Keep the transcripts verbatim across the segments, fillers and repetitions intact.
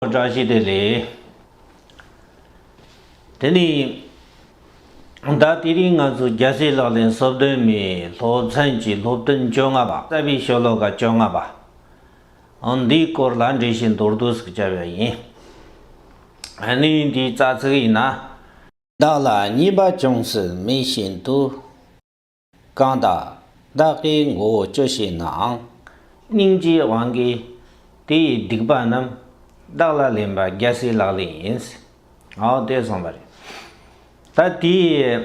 བཀྲ་ཤིས་བདེ་ལེགས། དེ་ནི་ད་དེ་རིང་ང་ཚོ་རྒྱལ་སྲས་ལག་ལེན་སོ་བདུན་མའི་སློབ་ཚན་གྱི་སློབ་ཐུན་བཅོ་ལྔ་པ། རྩ་བའི་ཤོ་ལོ་ཀ་བཅོ་ལྔ་པ། འདིའི་སྐོར་ལ་འགྲེལ་བཤད་མདོར་བསྡུས་ཤིག་བྱ་བ་ཡིན། ཨ་ནི་འདིའི་རྩ་ཚིག་ཡིན་ན། བདག་ལ་ཉེས་པ་ཅུང་ཟད་མེད་བཞིན་དུ། གང་དག་བདག་གིས་མགོ་བོ་གཅོད་བྱེད་ནའང་། སྙིང་རྗེའི་དབང་གིས་དེ་ཡི་སྡིག་པ་རྣམས། བདག་ལ་ལེན་པ་རྒྱལ་སྲས་ལག་ལེན་ཡིན། འོ་དེ་གསུངས་པ་རེད། ད་དེའི་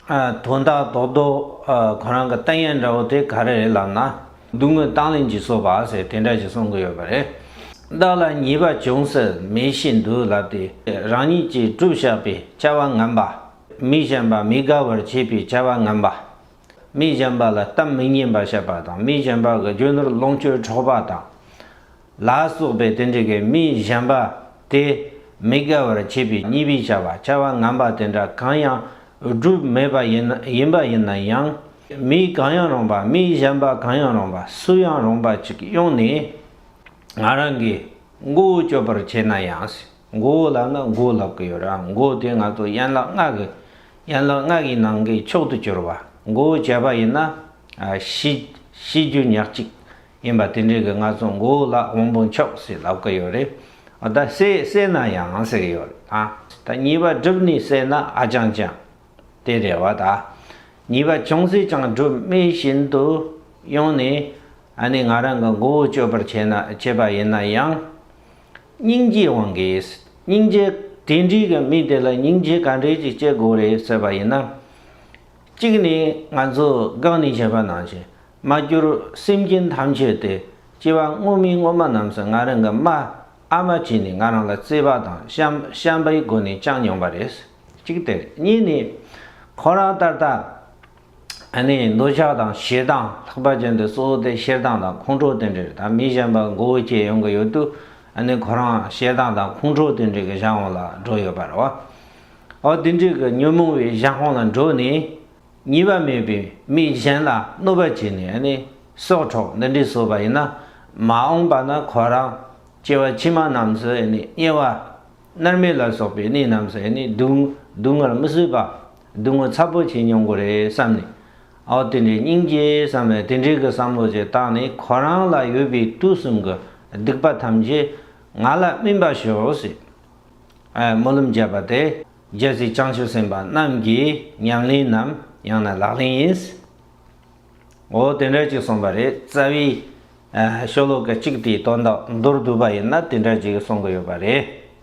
ཨ་དོན་དག་རྡོག་རྡོག་ཨ་ཁོ་རང་གི་བསྟན་ཡ་འདྲ་བོ་དེ་ག་རེ་རེད་ལབ་ན། སྡུག་བསྔལ་དང་ལེན་གྱི་སོ་པ་ཟེར་དེ་འདྲ་ཞིག་གསུང་གི་ཡོད་པ་རེད། བདག་ལ་ཉེས་པ་ཅུང་ཟད་མེད་བཞིན་དུ་ལབ་སྟེ། རང་ཉིད་ཀྱིས་བསྒྲུབས་བཞག་པའི་བྱ་བ་ངན་པ། མི་གཞན་པ་མི་དགའ་བར་བྱེད་པའི་བྱ་བ་ངན་པ། མི་གཞན་པ་ལ་གཏམ་མི་སྙན་པ་བཤད་པ་དང་། མི་གཞན་པ་གི་རྒྱུ་ནོར་ལོངས་སྤྱོད་འཕྲོག་པ་དང་། ལ་སོགས་པའི་དེ་འདྲ་གི་མི་གཞན་པ་དེ་མི་དགའ་བར་བྱེད་པའི་ཉེས་པའི་བྱ་བ། བྱ་བ་ངན་པ་དེ་འདྲ་གང་ཡང་བསྒྲུབས་མེད་པ་ཡིན་ཡིན་པ་ཡིན་ན་ཡང་། མི་གང་ཡང་རུང་བ། མི་གཞན་པ་གང་ཡང་རུང་བ། སུ་ཡང་རུང་བ་ཅིག་ཡོང་ནས་ང་རང་གི་མགོ་བོ་གཅོད་པར་བྱེད་ན་ཡང་། མགོ་བོ་ལབ་ན་མགོ་ལབ་ཀྱི་ཡོད་རེད། མགོ་དེ་ང་ཚོ་ཡན་ལག་ལྔ་གི། ཡན་ལག་ལྔ་གི་ནང་གི་མཆོག་ཏུ་གྱུར་པ། མགོ་བོ་བཅད་པ་ཡིན་ན། ཨ་ཤི་ཤི་རྒྱུ་ཉག་གཅིག་ཡིན་པ་དེ་འདྲའི་གི་ང་ཚོ་མགོ་བོ་ལ་དབང་པོ་མཆོག་ཟེར་ལབ་ཀྱི་ཡོད་རེད། ཨ་ད་བསད་བསད་ན་ཡང་ཟེར་གྱི་ཡོད་རེད། ཨ་ད་ཉེས་པ་བསྒྲུབས་ནས་བསད་ན་ཨ་ཅང་ཅང་། དེ་རེད་བ་ད། ཉེས་པ་ཅུང་ཟད་ཀྱང་བསྒྲུབས་མེད་བཞིན་དུ་ཡོང་ནས། ཨ་ནི་ང་རང་གི་མགོ་བོ་གཅོད་པར་བྱས་ན་བྱས་པ་ཡིན་ན་ཡང་། སྙིང་རྗེའི་དབང་གིས། སྙིང་རྗེ་དེ་འདྲའི་གི་མི་དེ་ལ་སྙིང་རྗེ་ག་འདྲས་ཅིག་སྐྱེ་དགོས་རེད་ཟེར་བ་ཡིན་ན། གཅིག་ནི་ང་ཚོ་གང་ནས་བཤད་པ་ནང་བཞིན། མ་གྱུར་སེམས་ཅན་ཐམས་ཅད་དེ། སྐྱེ་བ་སྔོན་མའི་སྔོན་མ་རྣམས་སུ་ང་རང་གི་མ་ཨ་མ་བྱས་ནས་ང་རང་ལ་བརྩེ་བ་དང་བྱམས་བྱམས་པའི་སྒོ་ནས་བསྐྱངས་མྱོང་བ་རེད། གཅིག་དེ་རེད། གཉིས་ནི་ཁོ་རང་ལྟར་ལྟར། ཨ་ནི་འདོད་ཆགས་དང་ཞེ་སྡང་། ལྷག་པར་ཅན་དུ་གཙོ་བོ་དེ་ཞེ་སྡང་དང་ཁོང་ཁྲོ་དེ་འདྲ་རེད། ད་མི་གཞན་པ་མགོ་བོ་བཅད་ཡོང་གི་ཡོད་དུས། ཨ་ནི་ཁོ་རང་ཞེ་སྡང་དང་ཁོང་ཁྲོ་དེ་འདྲ་གི་གཞན་དབང་ལ་འགྲོ་ཡོད་པ་རེད་བ། འོ་དེ་འདྲ་གི་ཉོན་མོངས་པའི་གཞན་དབང་ལ་འགྲོ་ནས། ཉེས་པ་མེད་པའི་མི་གཞན་ལ་གནོད་པ་བྱས་ནས། ཨ་ནི་སྲོག་འཕྲོག་འདི་འདྲ་བཟོས་པ་ཡིན་ན། མ་འོངས་པ་ན་ཁོ་རང་སྐྱེ་བ་ཕྱི་མ་རྣམས་སུ། ཨ་ནི་དམྱལ་བ། མནར་མེད་ལ་སོགས་པའི་གནས་རྣམས་སུ། ཨ་ནི་སྡུག་སྡུག་བསྔལ་མི་བཟོད་པ། སྡུག་བསྔལ་ཚ་པོ་བྱེད་མྱོང་གི་རེད་བསམ་ནས། ཨོ་དེ་འདྲའི་སྙིང་རྗེ་བསམ་ནས། དེ་འདྲའི་གི་བསམ་བློ་ཅིག་བཏང་ནས། ཁོ་རང་ལ་ཡོད་པའི་དུག་གསུམ་གྱི་སྡིག་པ་ཐམས་ཅད་ང་ལ་སྨིན་པར་ཤོག་ཟེར། ཨ་སྨོན་ལམ་བརྒྱབ་པ་དེ། རྒྱལ་སྲས་བྱང་ཆུབ་སེམས་དཔའ་རྣམས་ཀྱི་ཉམས་ལེན་ནམ་ཡང་ན་ལག་ལེན་ཡིན། འོ་དེ་འདྲ་ཅིག་གསུངས་པ་རེད། རྩ་བའི་ཨ་ཤོ་ལོ་ཀ་གཅིག་དེའི་དོན་དག་མདོར་བསྡུས་པ་ཡིན་ན་དེ་འདྲ་ཅིག་གསུང་གི་ཡོད་པ་རེད།